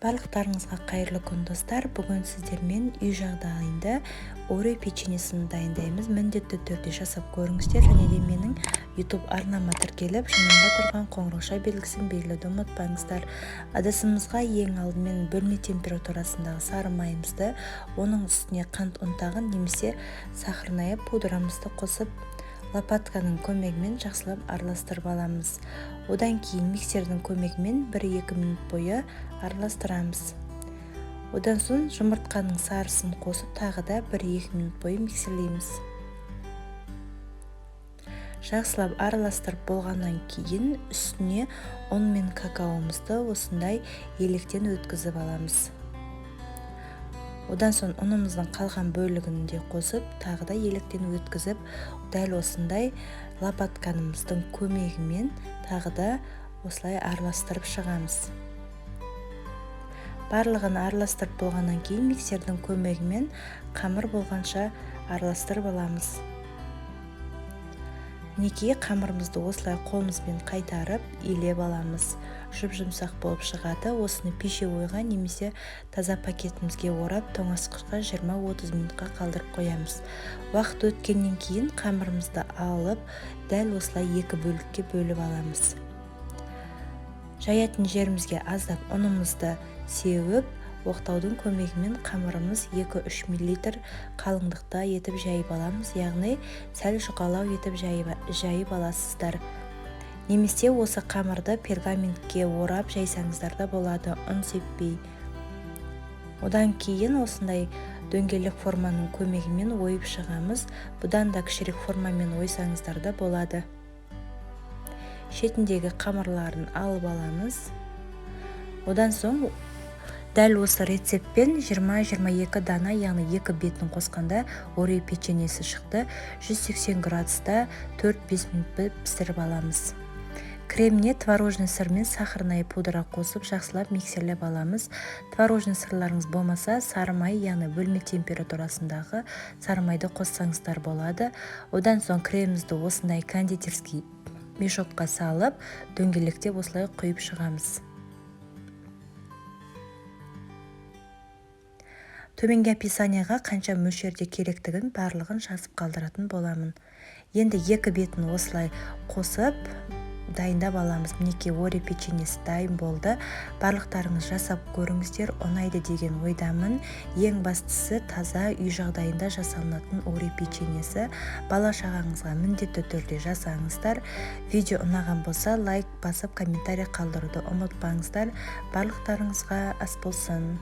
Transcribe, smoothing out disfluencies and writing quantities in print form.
Барлықтарыңызға қайырлы күн, достар! Бүгін сіздермен үй жағдайында Орео печеньесін дайындаймыз. Міндетті түрде жасап көріңіздер және де менің YouTube арнама тіркеліп, жанында тұрған қоңыраушаа белгісін белгілеуді ұмытпаңыздар. Ыдысымызға ең алдымен бөлме температурасындағы сары майымызды, оның үстіне қант ұнтағын немесе сахарная пудрамызды қосып, лопатканың көмегімен жақсылап араластырып аламыз. Одан кейін миксердің көмегімен 1-2 минут бойы араластырамыз. Одан соң жұмыртқаның сарысын қосып, тағы да 1-2 минут бойы миксерлейміз. Жақсылап араластырып болғаннан кейін үстіне ұн мен какаомызды осындай електен өткізіп аламыз. Одан соң ұнымыздың қалған бөлігін де қосып, тағы да електен өткізіп, дәл осындай лопаткамыздың көмегімен тағы да осылай араластырып шығамыз. Барлығын араластырып болғаннан кейін миксердің көмегімен қамыр болғанша араластырып аламыз. Мінекей, қамырымызды осылай қолымызбен қайтарып, илеп аламыз. Жұп-жұмсақ болып шығады. Осыны пищевойға немесе таза пакетімізге орап, тоңазытқышқа 20-30 минутқа қалдырып қоямыз. Уақыт өткеннен кейін қамырымызды алып, дәл осылай екі бөлікке бөліп аламыз. Жаятын жерімізге аздап ұнымызды сеуіп, оқтаудың көмегімен қамырымыз 2-3 мл қалыңдықта етіп жайып аламыз, яғни сәл жұқалау етіп жайып аласыздар. Немесе осы қамырды пергаментке орап жайсаңыздар да болады, ұн сеппей. Одан кейін осындай дөңгелек форманың көмегімен ойып шығамыз. Бұдан да кішірек формамен ойсаңыздар да болады. Шетіндегі қамырларын алып аламыз. Одан соң дәл осы рецептпен 20-22 дана, яғни екі бетін қосқанда, Орео печеньесі шықты. 180 градуста 4-5 минут пісіріп аламыз. Креміне творожный сыр мен сахарная пудра қосып, жақсылап миксерлеп аламыз. Творожный сырларыңыз болмаса, сары май, яғни бөлме температурасындағы сары майды қоссаңыздар болады. Одан соң кремімізді осындай кондитерский мешокқа салып, дөңгелектеп осылай құйып шығамыз. Төменгі описанияға қанша мөлшерде керектігін барлығын жазып қалдыратын боламын. Енді екі бетін осылай қосып дайындап аламыз. Мінекей, Орео печеньесі дайын болды. Барлықтарыңыз жасап көріңіздер, ұнайды деген ойдамын. Ең бастысы, таза үй жағдайында жасалынатын Орео печеньесі. Бала шағаңызға міндетті түрде жасаңыздар. Видео ұнаған болса, лайк басып, комментарий қалдыруды ұмытпаңыздар. Барлықтарыңызға ас болсын.